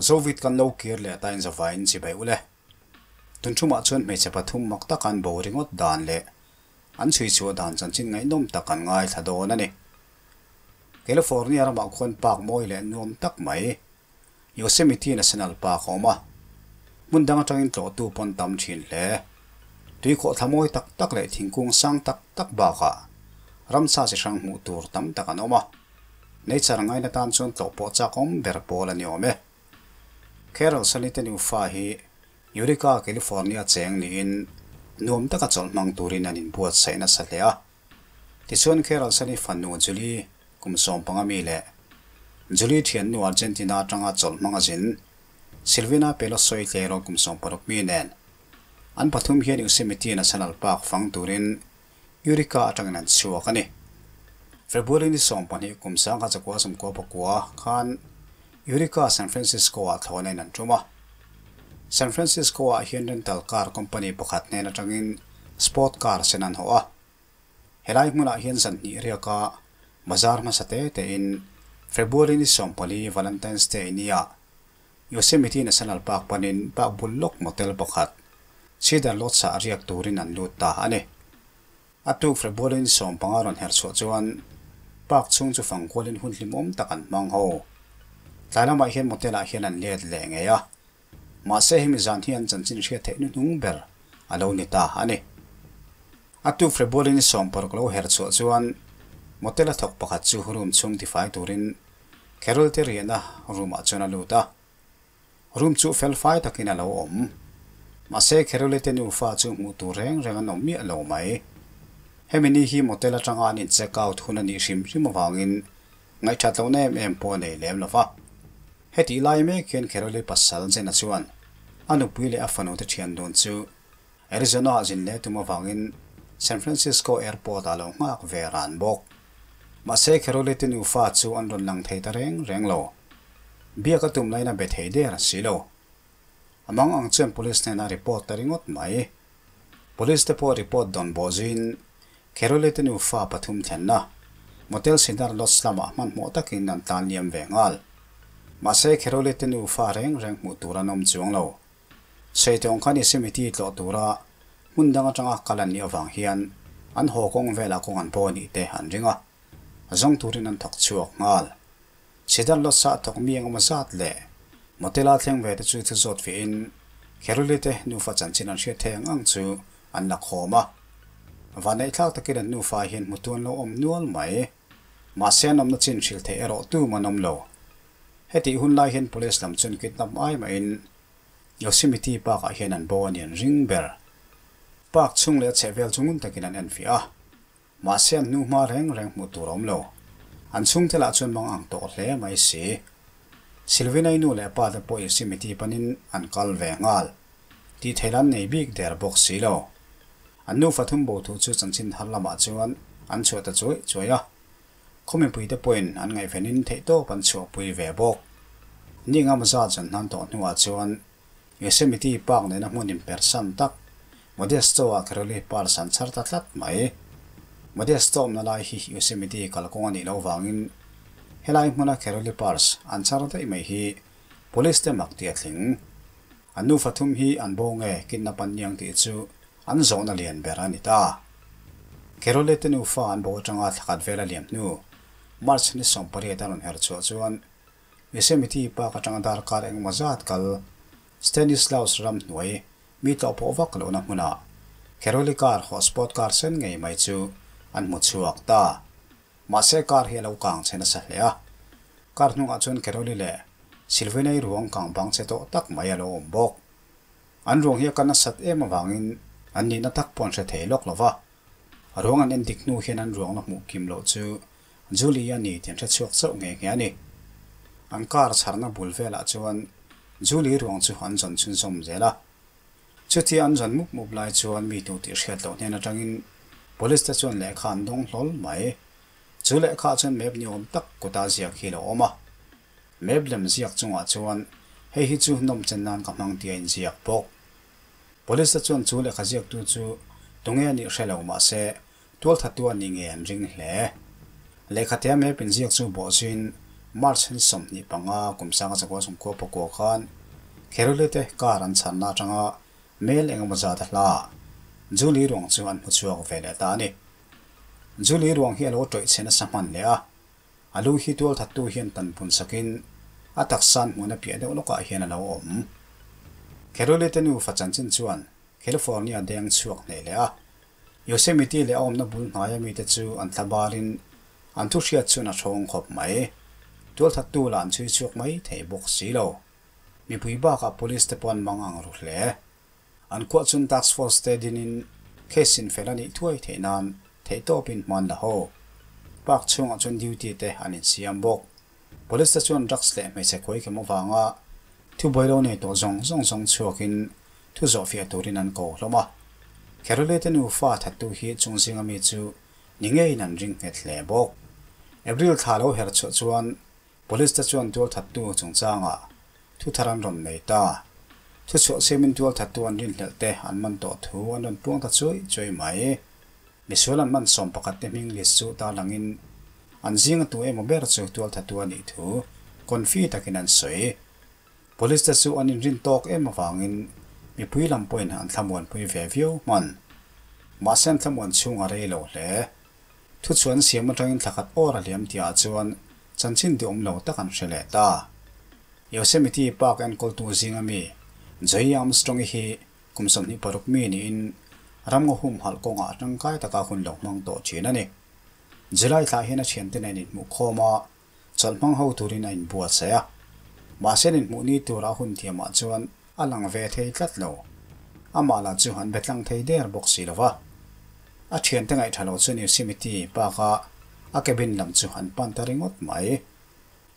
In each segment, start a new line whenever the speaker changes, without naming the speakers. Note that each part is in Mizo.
Zovit kan lo kir leh ta in zavaiin chibai ule. Tun thumah chuan hmeichhe pathum mak tak an bo ringawt dan leh an chhui chhuah dan chanchin ngaihnawm tak an ngaithla dawn a ni. California ramah khuan park mawi leh nuam tak mai Yosemite National Park a awm a, hmun dang atangin tlawhtu pawn tam thin hle. Tuikhawhthla mawi tak tak leh thingkung sang tak tak bakah ramsa chi hrang hmuh tur tam tak an awm a, nature ngaina tan chuan tlawh pawh chak awm ber pawl a ni awm e. Carol Sally te nufa hi Eureka, California cheng niin nuam taka chawlh hmang turin an inbuatsaih nasa hle a. Tichuan Carol Sally fanu Julie kum 15 mi leh Julie thiannu Argentina atanga chawlh hmang a zin Silvina Pelosoy tleirawl kum 60 mi nen an pathum hian Yosemite National Park fang turin Eureka atangin an chhuak a ni. February ni 12 kum 1999 khan Eureka San Francisco ah thlawhna in an tum a. San Francisco ah hian rental car company pakhat hnen atangin sport car sen an hawh a. Helai hmunah hian zan hnih riaka bazar hmasa te tein February ni 14 Valentine's Day nia Yosemite National Park panin park bul lawk motel pakhat Cedar Lodge ah riak turin an lut ta a ni. A tuk February ni 15 rawn her chhuah chuan park chhung chu fangkualin hun hlimawm tak an hmang ho. Tlai lamah hian motel ah hian an let leh ngei a. Mahse hemi zan hi an chanchin hriat theih hnuhnung ber a lo ni ta a ni. A tuk February ni 16 lo her chhuah chuan motel a thawk pakhat chu room chhung tifai turin Carol te riahna room ah chuan a lut a. Room chu fel fai takin a lo awm. Mahse Carol te nufa chu hmuh tur reng reng an awm miah lo mai. Hemi ni hi motel atanga an in check out hun a nih hrim hrim avangin ngaihthat lohna em em pawh a nei lem lova. Heti lai mek hian Carol-i pasal Jenna chuan a nupui leh a fanu te thian dun chu Arizona ah zin leh tum avangin San Francisco Airport ah lo nghak ve ran bawk. Mahse Carol-i te nufa chu an rawn lang thei ta reng reng lo. Biak a tum lain a be thei der si lo. A mang ang chuan police hnenah report ta ringawt mai. Police te pawh report dawn bawh zuiin Carol-i te nufa pathum thlenna Motel Cedar Lodge lamah hmanhmawh takin an tlan liam ve nghal. Mahse Carol-i te nufa reng reng hmuh tur an awm chuang lo. Saitawng khan Yosemite tlawh tura hmun dang atanga kal an nih avang hian an haw kawng velah kawng an pawh anih te an ring a, zawng turin an thawk chhuak nghal. Cedar Lodge ah thawk mi engemaw zat leh Motel-a thleng ve te chu thu zawt fiahin Carol-i te nufa chanchin an hriat thei ang ang chu an la khawm a. Vanneih thlak takin an nufa hian hmutu an lo awm nual mai. Mahse an awmna chin hrilh theih erawh tum an awm lo. Hetih hun lai hian police lam chuan kidnap ai mahin Yosemite Park ah hian an bo a ni an ring ber. Park chhung leh a chhehvel chu ngun takin an enfiah a. Mahse an hnu hma reng reng hmuh tur a awm lo. An chhungte lah chuan mang ang tawh hle mai si. Silvinai nu leh pa te pawh Yosemite panin an kal ve nghal. Tih theih lan nei bik der bawk si lo. An nufa thum bo thu chu chanchin thar lamah chuan an chhuah ta chuai chuai a. Khaw mipuite pawhin an ngaihvenin theihtawp an chhuahpui ve bawk. Ni engemaw zat zan hnan tawh hnuah chuan Yosemite Park nena hmun inpersan tak Modesto-ah Caroli Pars an chhar ta tlat mai. Modesto awmna lai hi Yosemite kalkawng a nih loh vangin helai hmuna Caroli Pars an chhar daih mai hi Police te mak tih a tling. An nufa thum hi an bo nge kidnap an niang tih chu an zawhna lian ber a ni ta. Caroli te nufa an bo atanga thlakhat vel a liam hnu March ni 18 a rawn her chhuah chuan Yosemite Park atanga darkar engemaw zat kal Stanislaus ram hnuai mi tlawh pawh vak lohna hmunah Caroli car hotspot car sen ngei mai chu an hmu chhuak ta. Mahse car hi a lo kang che nasa hle a. Car hnungah chuan Caroli leh Silvinai ruang kang bang che tawh tak mai a lo awm bawk. An ruang hi a kan nasat em avangin an nihna tak pawh an hre thei lawk lova. Ruang an en dik hnu hian an ruang la hmuh kim loh chu Julie a ni tih an hre chhuak chauh nghe nghe a ni. An car chharna bul velah chuan Julie ruang chu an zawn chhunzawm zel a. Chutia an zawn mup mup lai chuan mi tu tih hriat loh hnen atangin police te chuan lehkha an dawng hlawl mai. Chu lehkha chuan map ni awm tak kuta ziak hi lo awm a. Map lem ziak chungah chuan hei hi chu nawm chen nan ka hmang tia inziak bawk. Police te chuan chu lehkha ziaktu chu tunge a nih hre lo mahse tual thattu a ni nge an ring hle. Lehkha tia map inziak chu bawhzuiin March ni 25 kum 1969 khan Kherule te car an chhanna atanga mel engemaw zat a hla ah Julie ruang chu an hmu chhuak ve leh ta a ni. Julie ruang hi a lo tawih chhe nasa hman leh a, a lu hi tualthattu hian tan pun sakin a taksa an hmuhna piah deuh lawkah hian a lo awm. Kherule te nufa chanchin chuan California deng chhuak hneh leh a, Yosemite leh a awmna bul hnaia mite chu an thla barin an thu hriat chuan a thawng khawp mai. Tualthattu lah an chhui chhuak mai thei bawk si lo. Mipui bakah police te pawh an mang ang ru hle. An khuah chun task force te dinin case in fel a nih thuai theih nan theihtawpin hman la ho. Park chhungah chuan duty te an insiam bawk. Police te chuan drugs leh hmeichhe khuaikham avanga thubuai lo nei tawh zawng zawng zawng chhuakin thu zawhfiah turin an ko hlawm a. Kherule te nufa thattu hi chung zinga mi chu ni ngeiin an ring nghet hle bawk. April thla lo her chhuah chuan Police te chuan tual thattu chungchangah thu thar an rawn nei ta. Thu chhuah siamin tual thattu an rinhlelh te an man tawh thu an rawn puang ta chuai chuai mai. Misual an man 11 te hming list chu tarlangin an zinga tu emaw ber chu tualthatu a nih thu confi takin an sawi. Police te chu an inrin tawk em avangin mipui lam pawhin an thlamuanpui ve viau hman. Mahse an thlamuan chhung a rei lo hle. Thuchhuan siam atangin thla khat awr a hliam tihah chuan chanchin duhawm lo tak an hre leh ta. Yosemite Park enkawltu zinga mi Joey Armstrong-i hi Kum 26 mi niin ramngaw humhalh kawngah tangkai taka hun lo hmang tawh thin a ni. July thlah hian a thiante nen inhmuhkhawm a, chawlh hmang ho turin a inbuatsaih a. Mahse an inhmuh ni tura a hun thiamah chuan a lang ve thei tlat lo. Amah lah chu an be tlang thei der bawk si lo va. A thiante ngaihtha lo chuan Yosemite Park-a a cabin lam chu an pan ta ringawt mai.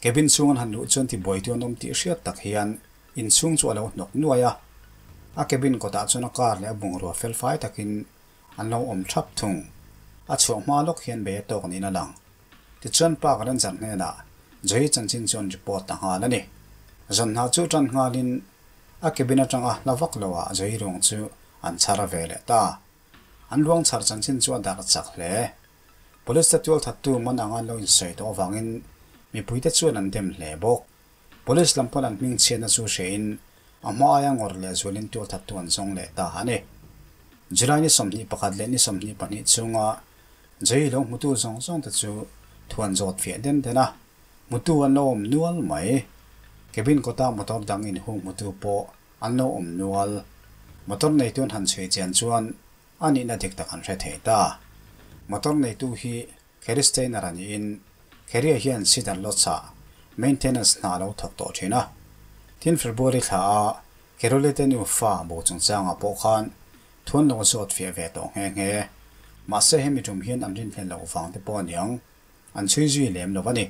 Cabin chhung an han luh chuan tibuaitu an awm tih hriat tak hian inchhung chu a lo hnawk nuai a. A cabin kawtah chuan a car leh a bungrua fel fai takin an lo awm thap thung. A chhuah hma lawk hian bei a tawk niin a lang. Tichuan Park Ranger hnenah Joey chanchin chu an report ta nghal a ni. Zan hna chu tan nghalin a cabin atanga hla vak loah Joey ruang chu an chhar ve leh ta. An ruang chhar chanchin chu a darh chak hle. Police te tualthattu man anga an lo insawi tawh avangin mipuite chuan an dem hle bawk. Police lam pawn an hming chhiatna chu hrehin a hma aia ngawrh leh zualin tualthattu an zawng leh ta a ni. July ni 21 leh ni 22 chhunga Jay lo hmutu zawng zawng te chu thuan zawt fiah den den a, hmutu an lo awm nual mai. Cabin kawta motor dang inhung hmutu pawh an lo awm nual. Motor neitu an han chhui chian chuan A nihna dik tak an hre thei ta. Motor neitu hi Kerry Steiner a niin Kerry-a hian Cedar Lodge-ah maintenance hna a lo thawk tawh thin a. Tin February thla a Kerry te nufa bo chungchangah pawh khan thuan lo zawt fiah ve tawh nghe nghe. Mahse hemi tum hian an rinhlel loh vang te pawh a niang. An chhui zui lem lo a ni.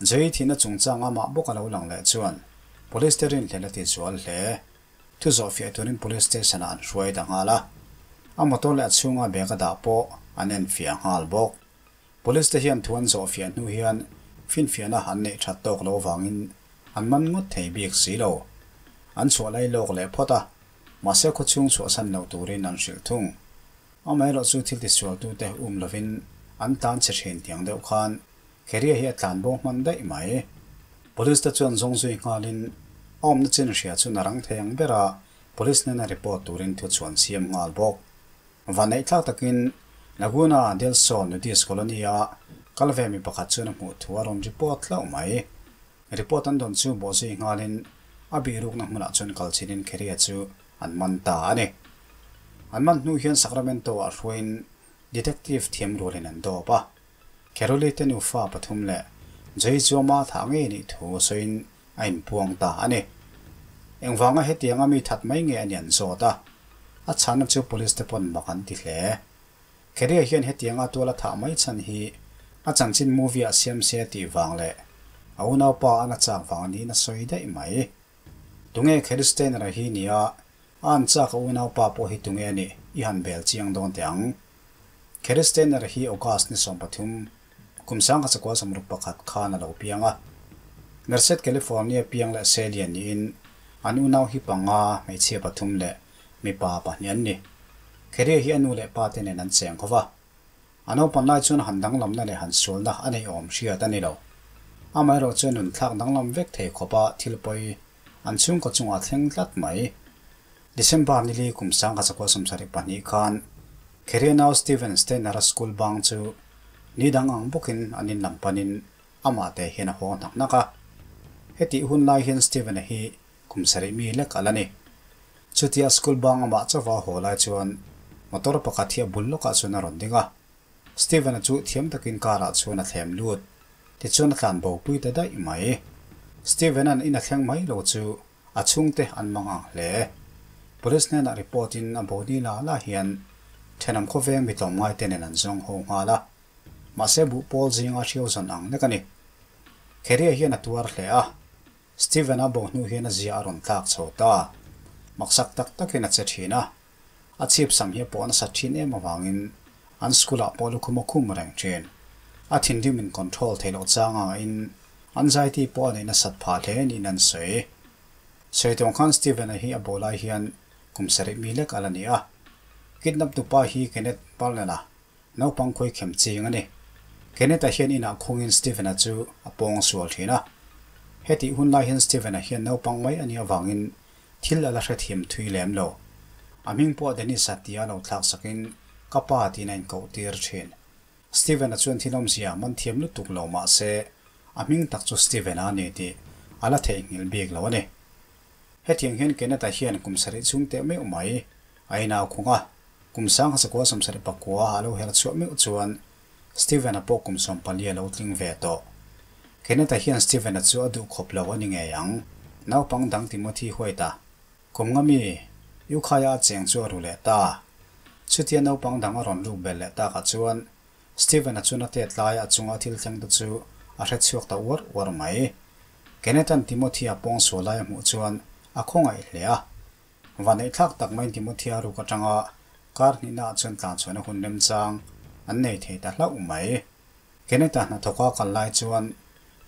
Jay thihna chungchang amah bawk a lo lang leh chuan Police te rinhlel a ti zual hle. Thu zawhfiah turin Police Station ah an hruai ta nghal a, a motor leh a chhunga bag a dah pawh an enfiah nghal bawk. Police te hian thu an zawhfiah hnu hian finfiahna an neih that tawk lo avangin an man ngawt thei bik si lo. An chhuah lai lawk leh phawt a, mahse khawchhung chhuahsan lo turin an hrilh thung. Amaherawh chu thil tisualtute um lovin an tlan chhe thin tiang deuh khan Keria hi a tlan bo hman daih mai. Police te chuan zawng zui nghalin a awmna chin hria chu na rang thei ang bera Police hnena report turin thu chuan siam nghal bawk. Vanneih thlak takin Laguna del Sol Nudist Colony-a kal ve mi pakhat chuan a hmuh thu a rawn report hlauh mai. Report an dawn chu bawh zui nghalin a bihrukna hmunah chuan kal chinin Keria chu an man ta a ni. An man hnu hian Sacramento-ah hruaiin Detective thiam rualin an dawp a. Caroli te nufa pathum leh Jay Chuama thah ngei nih thu sawiin a inpuang ta a ni. Engvanga hetianga mi that mai nge a ni an zawt a, a chhanna chu police te pawn mak an ti hle. Keria hian hetianga tuala thah mai chhan hi a chanchin movie ah siam se tih vang leh a unaupa a na chak vang niin a sawi daih mai. Tunge Kerry Steiner-a hi nia a an chak a unaupa pawh hi tunge a nih i han bel chiang dawn teh ang. Kerry Steiner hi August ni 13, kum 1961 khan a lo piang a. Merced, California piang leh Selian niin an unau hi panga, hmeichhia pathum leh mipa pahnih an ni. Kerry hi a nu leh pa te nen an cheng ho va. A naupan lai chuan han danglamna leh han sualna a nei awm hriat a ni lo. Amaherawhchu a nun thlak danglam vek thei khawpa thil pawi an chhungkaw chungah thleng tlat mai. December nili kum 1972 khan Kheria nau Steven Steiner-a school bang chu ni dang ang bawkin an in lam panin amah te hian a haw hnak hnak a. Hetih hun lai hian Steven-a hi kum sarih mi lek a la ni. Chutia school bang amah chauha haw lai chuan motor pakhat hi a bul lawkah chuan a rawn ding a. Steven-a chu thiam takin car-ah chuan a thlem lut. Tichuan a tlan bo pui ta daih mai. Steven-a'n in a thleng mai lo chu a chhungte an mang ang hle. Police hnenah report in a bo ni la la hian thenawm khawveng mi tlawmngai te nen an zawng ho nghal a. Mahse buh pawl zinga hriau zawn ang lek a ni. Kheria hian a tuar hle a. Steven-a bo hnu hian a zia a rawn tlak chho ta. Maksak tak takin a che thin a. A chhip sam hi a pawh nasa thin em avangin an school ah pawh lukhum a khum reng thin. A thinrim in control theih loh chang a in anxiety pawh a neih nasat phah hle niin an sawi. Sawi tawng khan Steven-a hi a bo lai hian kum sarih mi lek a la ni a. Kidnap tupa hi Kenneth Parnell-a naupang khawi khem ching a ni. Kenneth-a hian inah khungin Steven-a chu a pawng sual thin a. Hetih hun lai hian Steven-a hian naupang mai a nih avangin Thil a la hrethiam thui lem lo. A hming pawh Dennis-a tia lo thlak sakin ka pa tiin a inkoh tir thin. Steven-a chuan thil awmzia man thiam lutuk lo mah se a hming tak chu Steven-a a ni tih a la theihnghilh bik lo a ni. Hetiang hian Kenneth-a hian kum sarih chhung teh meuh mai a inau khung a, kum 1979 a lo her chhuah meuh chuan Steven-a pawh kum 14 a lo tling ve tawh. Kenneth-a hian Steven-a chu a duh khawp lo a ni ngei ang. Naupang dang Timothy White-a kum nga mi Ukhai-a a cheng chu a ru leh ta. Chutia naupang dang a rawn luk belh leh takah chuan Steven-a chuan a tet laia a chunga thil thleng te chu a hre chhuak ta uar uar mai. Kenneth-a'n Timothy-a pawngsual lai a hmuh chuan a khawngaih hle a. Vaneihthlak tak maiin Timothea ruk atanga kar hnihnaah chuan tlanchhuahna hun remchang an nei thei ta hlauh mai. Kenneth-a hnathawka kal lai chuan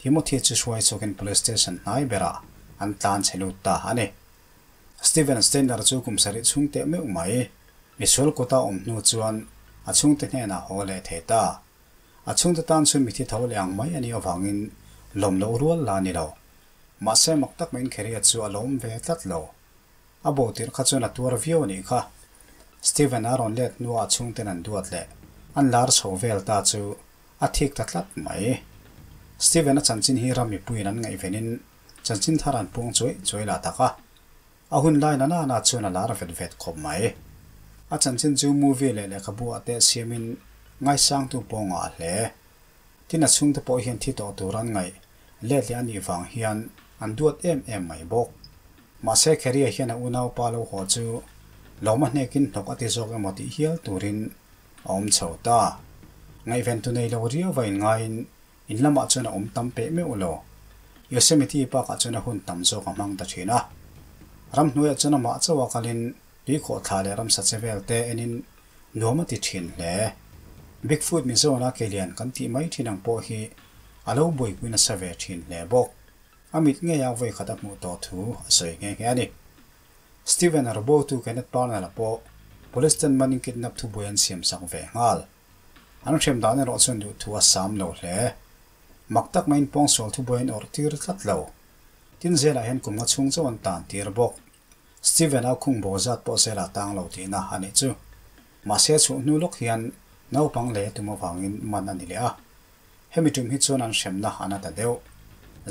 Timothy chu hruai chhuakin Police Station hnai berah an tlan chhe lut ta a ni. Steven Steiner chu kum sarih chhung teh meuh mai. Misual kawta awm hnu chuan a chhungte hnenah haw leh thei ta. A chhungte tan chuan mithi tho leh ang mai a nih avangin lawm loh rual la ni lo. Mahse mak tak maiin Kheria chu a lawm ve tlat lo. A bo tirh kha chuan a tuar viau a nih kha. Steven a rawn let hnuah a chhungten an duat leh an lar chho vel ta chu a thik ta tlat mai. Steven a chanchin hi ram mipuiin an ngaihvenin chanchin thar an puang chuai chuai lah tak a. A hun lai na nana chuan a lar vet vet khawp mai. A chanchin chu movie leh lehkhabu ah te siamin ngaisangtu pawh ngah hle. Tin a chhungte pawh hian thi tawh tur an ngaih let leh a nih vang hian an duat em em mai bawk. Mahse Kheria hian a unaupa lo haw chu lawm a hnekin hnawk a ti zawk emaw tih hial turin a awm chho ta. Ngaihventu nei lo riau va inngaiin in lamah chuan a awm tam peh meuh lo. Yosemite Park-ah chuan a hun tam zawk a hmang ta thin a. Ramhnuaiah chuan amah chauh a kalin tuikhawhthla leh ramsa che vel te enin Nuam a ti thin hle. Bigfoot Mizona ke lian kan tih mai thin ang pawh hi a lo buaipui nasa ve thin hle bawk. A mit ngeia vawi khat a hmuh tawh thu a sawi nghe nghe a ni. Steven Arbotu Kenneth Parnell-a pawh Police ten manin kidnap thubuai an siam sak ve nghal. An hrem dan erawh chuan duh thu a sam lo hle. Mak tak maiin pawngsual thubuai an awrh tir tlat lo. Tin zelah hian kum nga chhung chauh an tan tir bawk. Steven a khung bo zat pawh zela tang lo tihna a nih chu. Mahse chhuh hnu lawk hian naupang lei a tum avangin man a ni leh a. Hemi tum hi chuan an hremna a na ta deuh.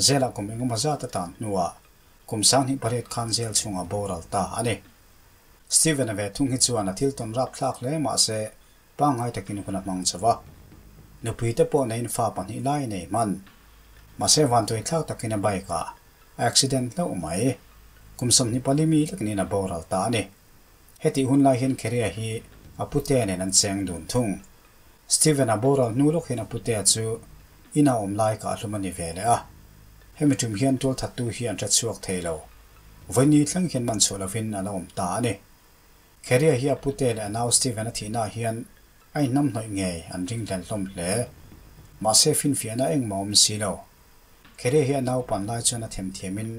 Zela kum engemaw zat a tan hnuah kum 28 khan zel chhungah boral ta a ni. Steven a ve thung hi chuan a thil tawn rapthlak hle mahse pangngai takin hun a hmang chho a. Nupui te pawh neiin fa pahnih lai a nei hman. Mahse vantuaithlak takin a bike ah A accident hlauh mai. Kum 24 mi lek niin a boral ta a ni. Hetih hun lai hian Kheria hi a putea nen an cheng dun thung. Steven-a boral hnu lawk hian a putea chu ina awm lai kah hlum a ni ve leh a. Hemi tum hian tualthattu hi an hre chhuak thei lo. Vawiini thleng hian man chhuah lovin a la awm ta a ni. Kheria hi a putea leh a nau Steven-a thihnaah hian a inhnamhnawih ngei an ringhlel hlawm hle. Mahse finfiahna engmah awm si lo. Kheria hi a naupan lai chuan a themthiamin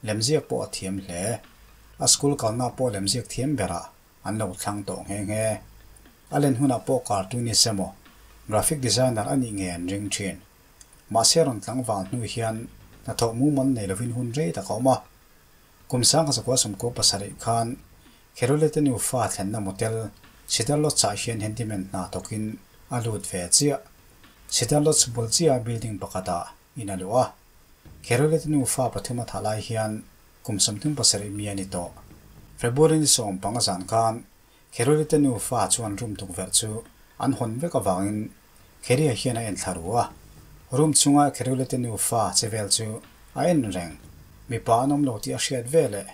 lemziak pawh a thiam hle. A school kalna pawh lemziak thiam berah an lo thlang tawh nghe nghe. A len hunah pawh cartoonist emaw graphic designer a nih ngei an ring thin. Mahse a rawn tlangval hnu hian hnathawh mumal nei lovin hun rei tak a awm a. Kum 1997 khan Kherule te nufa thlenna motel Cedar Lodge-ah hian handyman hna thawkin a lut ve chiah. Cedar Lodge bul chiah building pakhatah in a luh a. Kherule te nufa pathum a thah lai hian kum 37 mi a ni tawh. February ni 15 zan khan Kherule te nufa chuan room tukverh chu an hawn vek avangin Kheria hian a en thla ru a. Room chhunga Kherule te nufa che vel chu a en reng. Mipa an awm lo tih a hriat veleh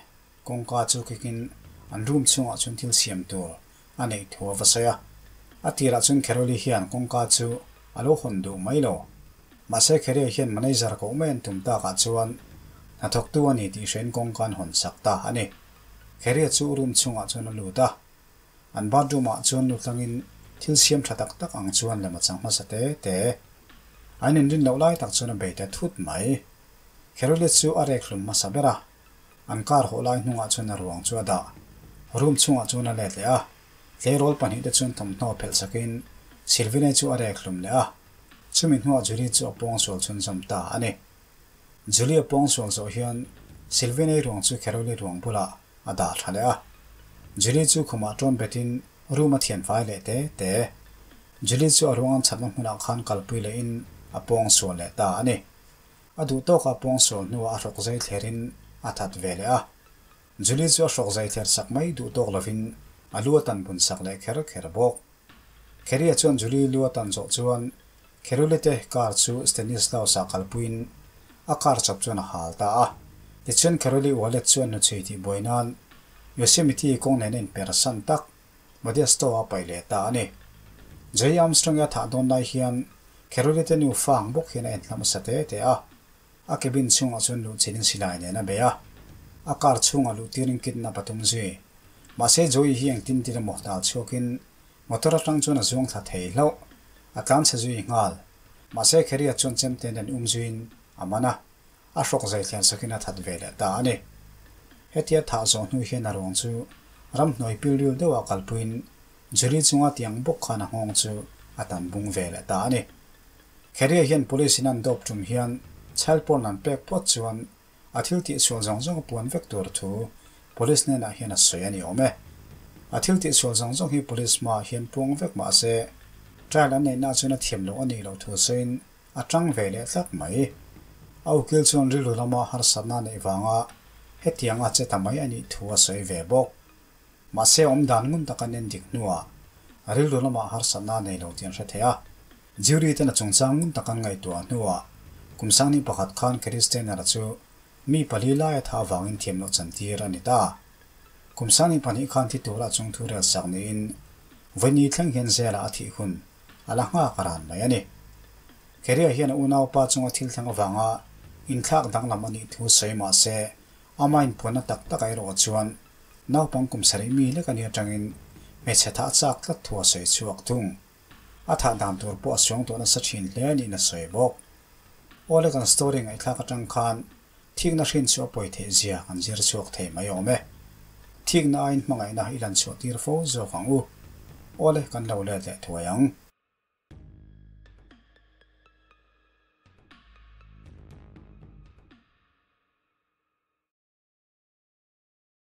kawngka chu kikin an room chhungah chuan thil siam tur a neih thu a va sawi a. A tirah chuan Kheroli hian kawngka chu a lo hawn duh mai lo. Mahse Kheria hian manager koh mai an tum takah chuan hnathawktu a ni tih hrein kawngka an hawn sak ta a ni. Kheria chu room chhungah chuan a lut a. An bathroom ah chuan nu tlangin thil siam tha tak tak ang chuan lem a chang hmasa te te. A inrin loh lai tak chuan a bei ta thut mai. Kheroli chu a rek hlum hmasa ber a. An car hawh lai hnungah chuan a ruang chu a dah. Room chhungah chuan a let leh a. Tleirawl pahnihte chuan thawmhnaw phelh sakin Silvinei chu a rek hlum leh a. Chumi hnuah Julie chu a pawngsual chhunzawm ta a ni. Julie a pawngsual zawh hian Silvinei ruang chu Caroli ruang bulah a dah tha leh a. Julie chu khumah tawn betin room a thian fai leh te te. Julie chu a ruang an chhatna hmunah khan kalpui lehin a pawngsual leh ta a ni. A duh tawkah pawngsual hnuah a hrawk zai thlerin a that ve leh a. Julie chu a hrawk zai thler sak mai duh tawk lovin a lu a tan bun sak leh kher kher bawk. Kheria chuan Julie lu a tan zawh chuan Kherulite car chu Stanislaus-a kalpuiin a car chawp chuan a hal ta a. Tichuan Kheruli wallet chu a hnuchhui tih buai nan Yosemite kawng nen a inpersan tak Modesto-a paih leh ta a ni. Joey Armstrong-i a thah dawn lai hian Kherulite nu fang bawk hian a en hlam hmasa te te a. A cabin chhungah chuan luh chin in silai nen a bei a. A car chhungah luh tirin kidnap a tum zui. Mahse Joey hi engtin tin emaw dal chhuakin motor atang chuan a zuang thla thei hlauh. A tlan chhe zui nghal. Mahse Kheria chuan chemte nen um zuiin a man a. A hrawk zai thlian sakin a that ve leh ta a ni. Hetia thah zawh hnu hian a ruang chu ramhnuai pilril deuhah kalpuiin Julie chunga tiang bawk khan a nghawng chu a tan bung ve leh ta a ni. Kheria hian police in an dawp tum hian child porn an pek phawt chuan a thil tihsual zawng zawng a puan vek tur thu police hnenah hian a sawi a ni awm e. A thil tihsual zawng zawng hi police hmaah hian puang vek mah se trial an neihna chuan a thiam loh a nih loh thu sawiin a tang ve leh tlat mai. A ukil chuan rilru lama harsatna neih vanga hetianga che ta mai a nih thu a sawi ve bawk. Mahse awmdan ngun tak an en dik hnuah rilru lamah harsatna nei lo tih an hre thei a. Jury ten a chungchang ngun tak an ngaihtuah hnuah kum sangni pakhat khan Kristianera chu mi pali laia tha avangin thiam loh chantir a ni ta. Kum sangni pahnih khan thi tura a chungthu rel sak niin vawiini thleng hian zela a thih hun a la nghak a ran mai a ni. Keria hian a unaupa chunga thil thleng avanga inthlak danglam a nih thu sawi mahse ama inpuanna tak tak erawh chuan naupang kum sarih mi lek a nih atangin hmeichhe thah chak tlat thu a sawi chhuak thung. A thah dan tur pawh a suang tawh nasa thin hle a niin a sawi bawk. Awle kan story ngaihthlak atang khan thikna hrin chu a pawi theih zia kan zir chhuak thei mai awm e. Thikna aiin hmangaihna i lan chhuah tir fo zawk ang u. Awle kan lo let leh thuai ang.